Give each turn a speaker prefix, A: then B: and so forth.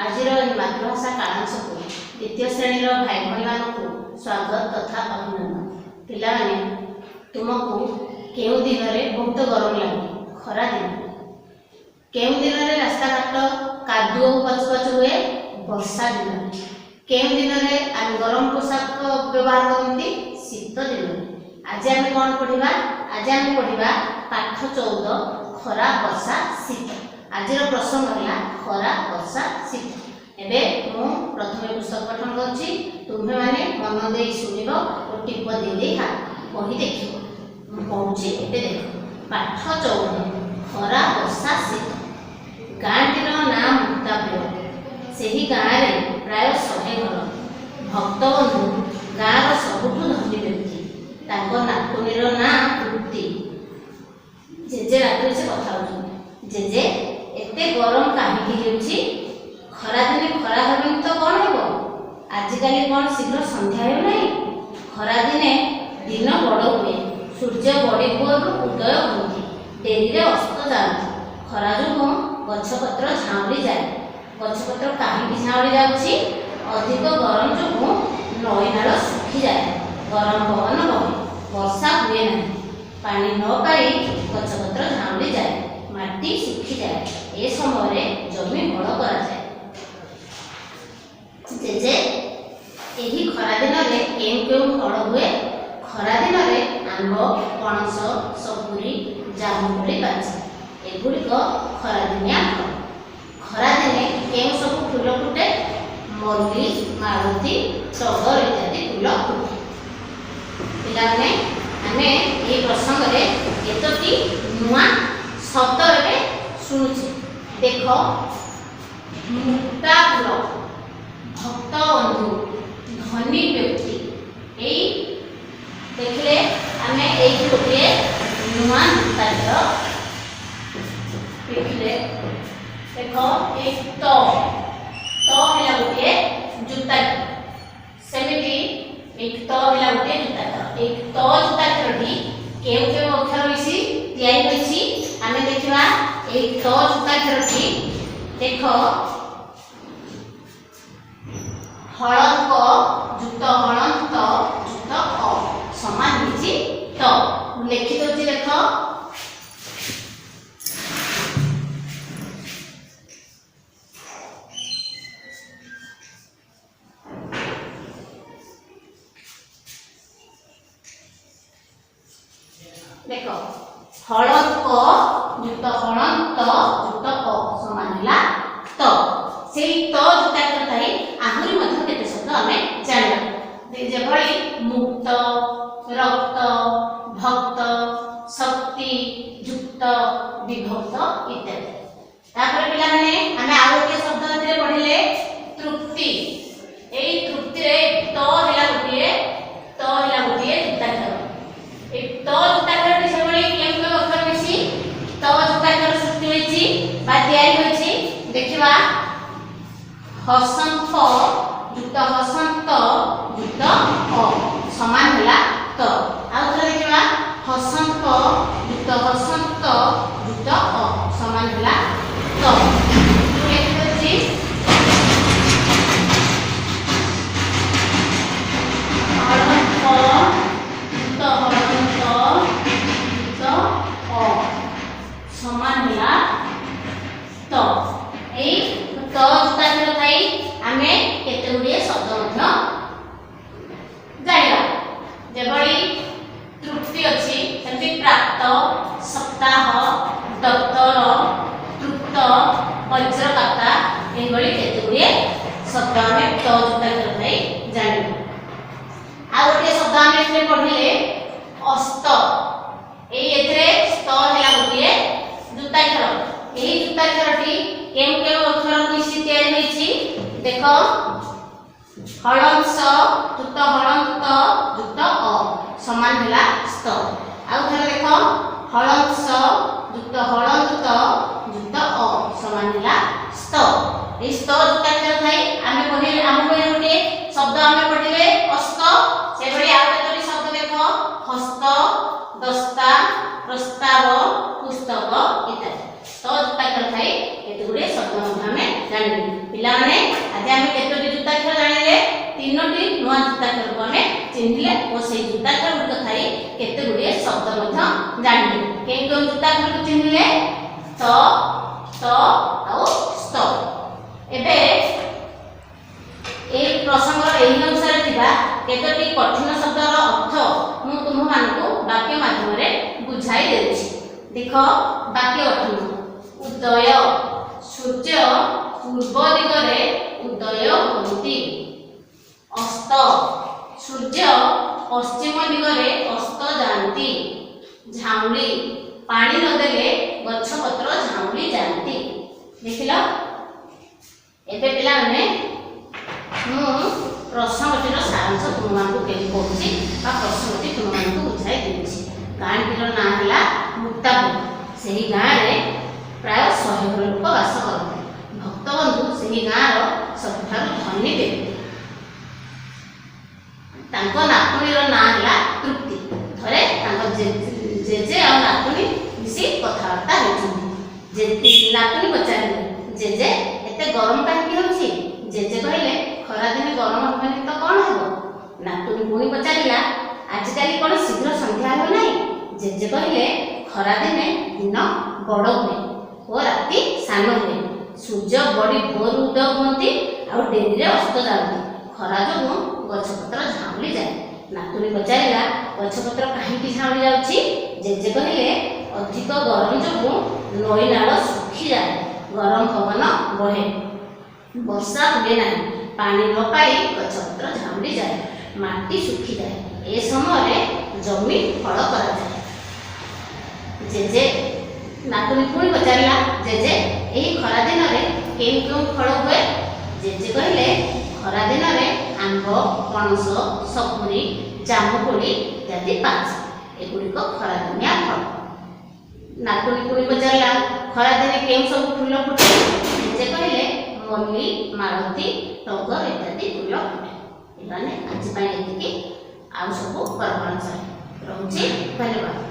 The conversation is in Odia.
A: ଆଜିର ଏହି ମାତୃଭାଷା କାଳାଂଶକୁ ଦ୍ୱିତୀୟ ଶ୍ରେଣୀର ଭାଇ ଭଉଣୀମାନଙ୍କୁ ସ୍ୱାଗତ ତଥା ଅଭିନନ୍ଦନ। ପିଲାମାନେ, ତୁମକୁ କେଉଁ ଦିନରେ ବହୁତ ଗରମ ଲାଗେ? ଖରା ଦିନରେ। କେଉଁ ଦିନରେ ରାସ୍ତାଘାଟ କାଦୁଅ ପଚପଚ ହୁଏ? ବର୍ଷା ଦିନରେ। କେଉଁ ଦିନରେ ଆମେ ଗରମ ପୋଷାକ ବ୍ୟବହାର କରନ୍ତି? ଶୀତ ଦିନରେ। ଆଜି ଆମେ କ'ଣ ପଢ଼ିବା? ଆଜି ଆମେ ପଢ଼ିବା ପାଠ 14, ଖରା ବର୍ଷା ଶୀତ। ଆଜିର ପ୍ରସଙ୍ଗ ହେଲା ଖରା ବର୍ଷା ଶୀତ। ଏବେ ମୁଁ ପ୍ରଥମେ ପୁସ୍ତକ ପଠନ କରୁଛି, ତୁମ୍ଭେମାନେ ମନ ଦେଇ ଶୁଣିବ ଓ ଟିପ ଦେଇ ଦେଇ ବହି ଦେଖିବ। ମୁଁ କହୁଛି, ଏବେ ଦେଖ। ପାଠ 14, ଖରା ବର୍ଷା ଶୀତ। ଗାଁଟିର ନାଁ ମୁକ୍ତାପୁର। ସେହି ଗାଁରେ ପ୍ରାୟ 100 ଘର। ଭକ୍ତବନ୍ଧୁ ଗାଁର ସବୁଠୁ ଧନୀ ବ୍ୟକ୍ତି। ତାଙ୍କ ନାତୁଣୀର ନାଁ ତୃପ୍ତି। ଜେଜେ ରାତିରେ ସେ କଥା ହେଉଛନ୍ତି। ଜେଜେ, ଏତେ ଗରମ କାହିଁକି ହେଉଛି? ଖରାଦିନେ ଖରା ହେବନି ତ କ'ଣ ହେବ? ଆଜିକାଲି କ'ଣ ଶୀଘ୍ର ସନ୍ଧ୍ୟା ହେଉନାହିଁ? ଖରାଦିନେ ଦିନ ବଡ଼ ହୁଏ। ସୂର୍ଯ୍ୟ ବଡ଼ି ଭୋରରୁ ଉଦୟ ହୁଅନ୍ତି, ଡେରିରେ ଅସ୍ତ ଯାଆନ୍ତି। ଖରା ଯୋଗୁଁ ଗଛପତ୍ର ଝାଉଁଳି ଯାଏ। ଗଛପତ୍ର କାହିଁକି ଝାଉଁଳି ଯାଉଛି? ଅଧିକ ଗରମ ଯୋଗୁଁ ନଈନାଳ ଶୁଖିଯାଏ। ଗରମ ପବନ ବହେ, ବର୍ଷା ହୁଏ ନାହିଁ। ପାଣି ନ ପାଇ ଗଛପତ୍ର ଝାଉଁଳି ଯାଏ, ମାଟି ଶୁଖିଯାଏ। ଏ ସମୟରେ ଜମି ହଳ କରାଯାଏ। ଜେଜେ, ଏହି ଖରାଦିନରେ କେଉଁ କେଉଁ ଫଳ ହୁଏ? ଖରାଦିନରେ ଆମ୍ବ, ପଣସ, ସପୁରୀ, ଜାମୁକୋଳି ପାଚେ। ଏଗୁଡ଼ିକ ଖରାଦିନିଆ ଫଳ। ଖରାଦିନେ କେଉଁ ସବୁ ଫୁଲ ଫୁଟେ? ମଲ୍ଲି, ମାଳତୀ, ଟଗର ଇତ୍ୟାଦି ଫୁଲ ଫୁଟେ। ପିଲାମାନେ, ଆମେ ଏହି ପ୍ରସଙ୍ଗରେ କେତୋଟି ନୂଆ ଶବ୍ଦ ଏବେ ଶୁଣୁଛେ। ଦେଖ, ମୁକ୍ତାପୁର, ଭକ୍ତବନ୍ଧୁ, ଧନୀ ବ୍ୟକ୍ତି। ଏଇ ଦେଖିଲେ, ଆମେ ଏଇଠି ଗୋଟିଏ ନୂଆ ଯୁକ୍ତାକ୍ଷର ଦେଖିଲେ। ଦେଖ, ଏଇ ତ, ତ ହେଲା ଗୋଟିଏ ଯୁକ୍ତାକ୍ଷର। ସେମିତି ଏଇ ତ ହେଲା ଗୋଟିଏ ଯୁକ୍ତାକ୍ଷର। ଏଇ ତ ଯୁକ୍ତାକ୍ଷରଟି କେଉଁ କେଉଁ ଅକ୍ଷର ମିଶି ତିଆରି ହୋଇଛି, ଆମେ ଦେଖିବା। ଏଇ ତ ଯୁକ୍ତାକ୍ଷରଟି ଦେଖ, ହଳଙ୍କ ଯୁକ୍ତ ହଳନ୍ତ ଯୁକ୍ତ ଅ ସମାନ ହେଇଛି ତ। ମୁଁ ଲେଖି ଦଉଛି, ଦେଖ। ଦେଖ, ହଳଙ୍କ ଯୁକ୍ତ ହଳନ୍ତ ଯୁକ୍ତ ଅ ସମାନ ହେଲା ତ। ସେଇ ତ ଯୁକ୍ତାକ୍ଷର ଥାଇ ଆହୁରି ମଧ୍ୟ କେତେ ଶବ୍ଦ ଆମେ ଜାଣିବା, ଯେଭଳି ମୁକ୍ତ, ରକ୍ତ, ଭକ୍ତ, ଶକ୍ତି, ଯୁକ୍ତ, ବିଭକ୍ତ ଇତ୍ୟାଦି। ତାପରେ ପିଲାମାନେ, ଆମେ ଆଉ ଗୋଟିଏ ଶବ୍ଦ ଏଥିରେ ପଢିଲେ, ତୃପ୍ତି। ଏଇ ତୃପ୍ତିରେ ତ ହେଲା ଗୋଟିଏ, ତ ହେଲା ଗୋଟିଏ ଯୁକ୍ତାକ୍ଷର। ଏଇ ତ ଯୁକ୍ତାକ୍ଷରଟି ସେଭଳି କେଉଁ କେଉଁ ଅକ୍ଷର ମିଶି ତ ଯୁକ୍ତାକ୍ଷର ସୃଷ୍ଟି ହୋଇଛି ବା ତିଆରି ହୋଇଛି, ଦେଖିବା। ହସନ୍ତ ଯୁକ୍ତ ହସନ୍ତ ଯୁକ୍ତ ଅ ସମାନ ହେଲା ତ। ଆଉ ଥରେ ଦେଖିବା, ହସନ୍ତ ଯୁକ୍ତ ହସନ୍ତ ଯୁକ୍ତ ଅ ସମାନ ହେଲା ତ। ମୁଁ ଲେଖିଦେଉଛି, ହଳନ୍ତ ଯୁକ୍ତ ହଳନ୍ତ ଯୁକ୍ତ ଅ ସମାନ ହେଲା ତ। ଏଇ ତ ଯୁକ୍ତାକ୍ଷର ଥାଇ ଆମେ କେତେ ଗୁଡ଼ିଏ ଶବ୍ଦ ମଧ୍ୟ ଜାଣିବା, ଯେଭଳି ତୃପ୍ତି ଅଛି, ସେମିତି ପ୍ରାପ୍ତ, ସପ୍ତାହ, ଦପ୍ତର, ତୃପ୍ତ, ବଜ୍ରକାପ୍ତା, ଏଇଭଳି କେତେ ଗୁଡ଼ିଏ ଶବ୍ଦ ଆମେ ତ ଯୁକ୍ତାକ୍ଷର ଥାଇ ଜାଣିବା। ଆଉ ଗୋଟିଏ ଶବ୍ଦ ଆମେ ଏଥିରେ ପଢିଲେ, ଅସ୍ତ। ଏଇ ଏଥିରେ ସ୍ତ ହେଲା ଗୋଟିଏ ଯୁକ୍ତାକ୍ଷର। ଏହି ଯୁକ୍ତାକ୍ଷରଟି କେଉଁ କେଉଁ ଅକ୍ଷର ମିଶି ତିଆରି ହୋଇଛି, ଦେଖ। ହଳନ୍ତ ଯୁକ୍ତ ହଳନ୍ତ ଯୁକ୍ତ ଅ ସମାନ ହେଲା ସ୍ତ। ଆଉ ଥରେ ଦେଖ, ହଳନ୍ତ ଯୁକ୍ତ ହଳନ୍ତ ଯୁକ୍ତ ଅ ସମାନ ହେଲା ସ୍ତ। ଏଇ ସ୍ତ ଯୁକ୍ତାକ୍ଷର ଥାଇ ଆମେ କହିଲେ, ଆମ ବହିରେ ଗୋଟିଏ ଶବ୍ଦ ଆମେ ପଢିଲେ, ଅସ୍ତ। ସେଭଳି ଆଉ କେତୋଟି ଶବ୍ଦ ଦେଖ, ହସ୍ତ, ଦସ୍ତା, ପ୍ରସ୍ତାବ, ପୁସ୍ତକ ଇତ୍ୟାଦି। ସ୍ତ ଯୁକ୍ତାକ୍ଷର ଥାଇ କେତେ ଗୁଡ଼ିଏ ଶବ୍ଦ ମଧ୍ୟ ଆମେ ଜାଣିଲେ। ପିଲାମାନେ, ଆଜି ଆମେ କେତୋଟି ଯୁକ୍ତାକ୍ଷର ଜାଣିଲେ? ତିନୋଟି ନୂଆ ଯୁକ୍ତାକ୍ଷରକୁ ଆମେ ଚିହ୍ନିଲେ ଓ ସେଇ ଯୁକ୍ତାକ୍ଷର ଗୁଡ଼ିକ ଥାଇ କେତେ ଗୁଡ଼ିଏ ଶବ୍ଦ ମଧ୍ୟ ଜାଣିଲେ। କେଉଁ କେଉଁ ଯୁକ୍ତାକ୍ଷରକୁ ଚିହ୍ନିଲେ? ତ, ତ ଆଉ ସ୍ତ। ଏବେ ଏହି ପ୍ରସଙ୍ଗର ଏହି ଅନୁସାରେ ଥିବା କେତୋଟି କଠିନ ଶବ୍ଦର ଅର୍ଥ ମୁଁ ତୁମ୍ଭମାନଙ୍କୁ ବାକ୍ୟ ମାଧ୍ୟମରେ ବୁଝାଇ ଦେଉଛି। ଦେଖ, ବାକ୍ୟ ଗଠନ। ଉଦୟ। ସୂର୍ଯ୍ୟ ପୂର୍ବ ଦିଗରେ ଉଦୟ ହୁଅନ୍ତି। ଅସ୍ତ। ସୂର୍ଯ୍ୟ ପଶ୍ଚିମ ଦିଗରେ ଅସ୍ତ ଯାଆନ୍ତି। ଝାଉଁଳି। ପାଣି ନଦେଲେ ଗଛପତ୍ର ଝାଉଁଳି ଯାଆନ୍ତି। ଦେଖିଲ? ଏବେ ପିଲାମାନେ, ମୁଁ ପ୍ରସଙ୍ଗଟିର ସାରାଂଶ ତୁମମାନଙ୍କୁ କେମିତି କହୁଛି ବା ପ୍ରସଙ୍ଗଟି ତୁମମାନଙ୍କୁ ବୁଝାଇ ଦେଉଛି। ଗାଁଟିର ନାଁ ହେଲା ମୁକ୍ତାପୁର। ସେହି ଗାଁରେ ପ୍ରାୟ 100 ଘର ଲୋକ ବାସ କରନ୍ତି। ଭକ୍ତବନ୍ଧୁ ସେହି ଗାଁର ସବୁଠାରୁ ଧନୀ ବ୍ୟକ୍ତି। ତାଙ୍କ ନାତୁଣୀର ନାଁ ହେଲା ତୃପ୍ତି। ଥରେ ତାଙ୍କ ଜେଜେ ଆଉ ନାତୁଣୀ ମିଶି କଥାବାର୍ତ୍ତା ହେଉଛନ୍ତି। ନାତୁଣୀ ପଚାରିଲେ, "ଜେଜେ, ଏତେ ଗରମ କାହିଁକି ହେଉଛି?" ଜେଜେ କହିଲେ, "ଖରାଦିନେ ଗରମ ହେବନି ତ କ'ଣ ହେବ?" ନାତୁଣୀ ପୁଣି ପଚାରିଲା, "ଆଜିକାଲି କ'ଣ ଶୀଘ୍ର ସନ୍ଧ୍ୟା ହେଉନାହିଁ?" ଜେଜେ କହିଲେ, "ଖରାଦିନେ ଦିନ ବଡ଼ ହୁଏ ଓ ରାତି ସାନ ହୁଏ। ସୂର୍ଯ୍ୟ ବଡ଼ି ଭୋରୁ ଉଦୟ ହୁଅନ୍ତି ଆଉ ଡେରିରେ ଅସ୍ତ ଯାଆନ୍ତି। ଖରା ଯୋଗୁଁ ଗଛପତ୍ର ଝାଉଁଳି ଯାଏ।" ନାତୁଣୀ ପଚାରିଲା, "ଗଛପତ୍ର କାହିଁକି ଝାଉଁଳି ଯାଉଛି?" ଜେଜେ କହିଲେ, "ଅଧିକ ଗରମ ଯୋଗୁଁ ନଈ ନାଳ ଶୁଖିଯାଏ, ଗରମ ପବନ ବହେ, ବର୍ଷା ହୁଏ ନାହିଁ। ପାଣି ନ ପାଇ ଗଛପତ୍ର ଝାଉଁଳି ଯାଏ, ମାଟି ଶୁଖିଯାଏ। ଏ ସମୟରେ ଜମି ହଳ କରାଯାଏ।" ଜେଜେ ନାତୁଣୀ ପୁଣି ପଚାରିଲା, "ଜେଜେ, ଏହି ଖରାଦିନରେ କେଉଁ କେଉଁ ଫଳ ହୁଏ?" ଜେଜେ କହିଲେ, "ଖରାଦିନରେ ଆମ୍ବ, ପଣସ, ସପୁରୀ, ଜାମୁକୋଳି ଇତ୍ୟାଦି ପାଚେ। ଏଗୁଡ଼ିକ ଖରାଦିନିଆ ଫଳ।" ନାତୁଣୀ ପୁଣି ପଚାରିଲା, "ଖରାଦିନେ କେଉଁ ସବୁ ଫୁଲ ଫୁଟେ?" ଜେଜେ କହିଲେ, "ମଲ୍ଲି, ମାଳତୀ, ଟଗର ଇତ୍ୟାଦି ଫୁଲ ଫୁଟେ।" ପିଲାମାନେ, ଆଜି ପାଇଁ ଏତିକି। ଆଉ ସବୁ ପରପରାଂଶରେ ରହୁଛି। ଧନ୍ୟବାଦ।